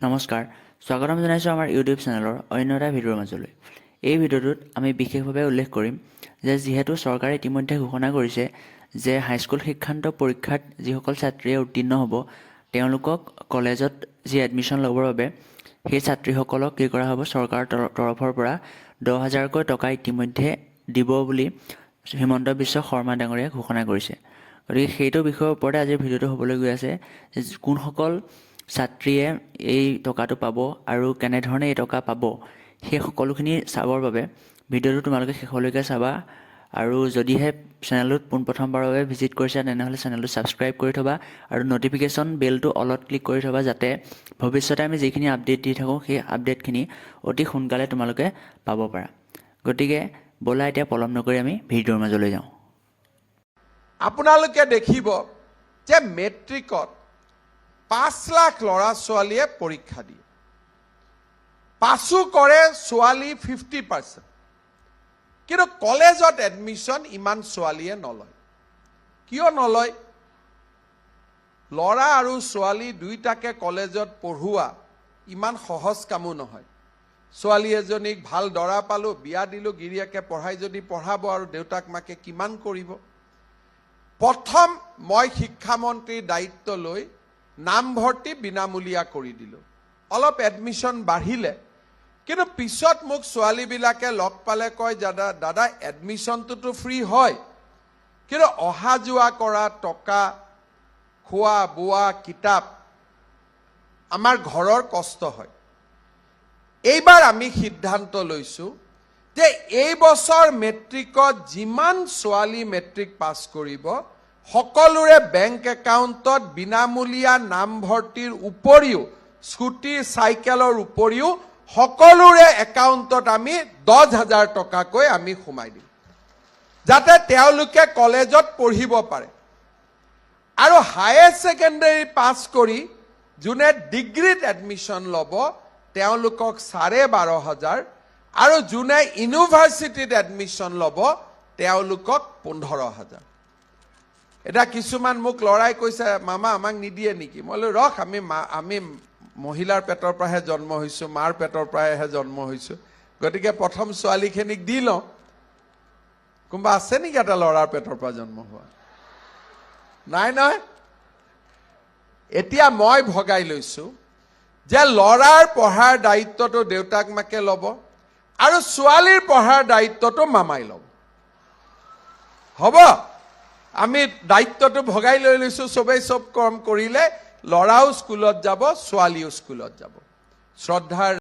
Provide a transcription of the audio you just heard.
নমস্কাৰ, স্বাগতম জনাইছোঁ আমাৰ ইউটিউব চেনেলৰ অন্য এটা ভিডিঅ'ৰ মাজলৈ। এই ভিডিঅ'টোত আমি বিশেষভাৱে উল্লেখ কৰিম যে যিহেতু চৰকাৰে ইতিমধ্যে ঘোষণা কৰিছে যে হাইস্কুল শিক্ষান্ত পৰীক্ষাত যিসকল ছাত্ৰীয়ে উত্তীৰ্ণ হ'ব, তেওঁলোকক কলেজত যি এডমিশ্যন ল'বৰ বাবে সেই ছাত্ৰীসকলক কি কৰা হ'ব, চৰকাৰৰ তৰফৰ পৰা 10,000কৈ টকা ইতিমধ্যে দিব বুলি হিমন্ত বিশ্ব শৰ্মা ডাঙৰীয়াই ঘোষণা কৰিছে। গতিকে সেইটো বিষয়ৰ ওপৰতে আজিৰ ভিডিঅ'টো হ'বলৈ গৈ আছে যে কোনসকল ছাত্ৰীয়ে এই টকাটো পাব আৰু কেনেধৰণে এই টকা পাব, সেই সকলোখিনি চাবৰ বাবে ভিডিঅ'টো তোমালোকে শেষলৈকে চাবা। আৰু যদিহে চেনেলটোত পোনপ্ৰথমবাৰৰ বাবে ভিজিট কৰিছা, তেনেহ'লে চেনেলটো ছাবস্ক্ৰাইব কৰি থ'বা আৰু ন'টিফিকেশ্যন বেলটো অলত ক্লিক কৰি থ'বা, যাতে ভৱিষ্যতে আমি যিখিনি আপডেট দি থাকোঁ, সেই আপডেটখিনি অতি সোনকালে তোমালোকে পাব পাৰা। গতিকে ব'লা, এতিয়া পলম নকৰি আমি ভিডিঅ'ৰ মাজলৈ যাওঁ। আপোনালোকে দেখিব যে মেট্ৰিকত 5 লাখ ল'ৰা ছোৱালীয়ে পৰীক্ষা দিয়ে, পাছো কৰে ছোৱালী 50%, কিন্তু কলেজত এডমিশ্যন ইমান ছোৱালীয়ে নলয়। কিয় নলয়? ল'ৰা আৰু ছোৱালী দুয়োটাকে কলেজত পঢ়োৱা ইমান সহজ কামো নহয়। ছোৱালী এজনীক ভাল দৰা পালোঁ, বিয়া দিলোঁ, গিৰিয়েকে পঢ়াই যদি পঢ়াব আৰু দেউতাক মাকে কিমান কৰিব? প্ৰথম মই শিক্ষামন্ত্ৰীৰ দায়িত্ব লৈ নামভৰ্তি বিনামূলীয়া কৰি দিলোঁ। অলপ এডমিশ্যন বাঢ়িলে। কিন্তু পিছত মোক ছোৱালীবিলাকে লগ পালে কয়, "দাদা, দাদা, এডমিশ্যনটোতো ফ্ৰী হয়, কিন্তু অহা যোৱা কৰা টকা, খোৱা বোৱা, কিতাপ, আমাৰ ঘৰৰ কষ্ট হয়।" এইবাৰ আমি সিদ্ধান্ত লৈছোঁ যে এই বছৰ মেট্ৰিকত যিমান ছোৱালী মেট্ৰিক পাছ কৰিব, সকলোৰে বেংক একাউণ্টত বিনামূলীয়া নামভৰ্তিৰ উপৰিও, স্কুটি চাইকেলৰ উপৰিও সকলোৰে একাউণ্টত আমি 10,000 টকাকৈ আমি সোমাই দিম, যাতে তেওঁলোকে কলেজত পঢ়িব পাৰে। আৰু হায়াৰ ছেকেণ্ডেৰী পাছ কৰি যোনে ডিগ্ৰীত এডমিশ্যন ল'ব, তেওঁলোকক 12,500 আৰু যোনে ইউনিভাৰ্চিটিত এডমিশ্যন ল'ব, তেওঁলোকক 15,000। এতিয়া কিছুমান মোক ল'ৰাই কৈছে, "মামা, আমাক নিদিয়ে নেকি?" মই বোলো, "ৰখ, আমি মহিলাৰ পেটৰ পৰাহে জন্ম হৈছোঁ, মাৰ পেটৰ পৰাহে জন্ম হৈছোঁ। গতিকে প্ৰথম ছোৱালীখিনিক দি লওঁ। কোনোবা আছে নেকি এটা ল'ৰাৰ পেটৰ পৰা জন্ম হোৱা? নাই নহয়। এতিয়া মই ভগাই লৈছো যে ল'ৰাৰ পঢ়াৰ দায়িত্বটো দেউতাক মাকে ল'ব আৰু ছোৱালীৰ পঢ়াৰ দায়িত্বটো মামাই ল'ব। হ'ব, আমি দায়িত্বটো ভগাই লৈ লৈছো। চবেই চব কাম কৰিলে ল'ৰাও স্কুলত যাব, ছোৱালীও স্কুলত যাব। শ্ৰদ্ধাৰ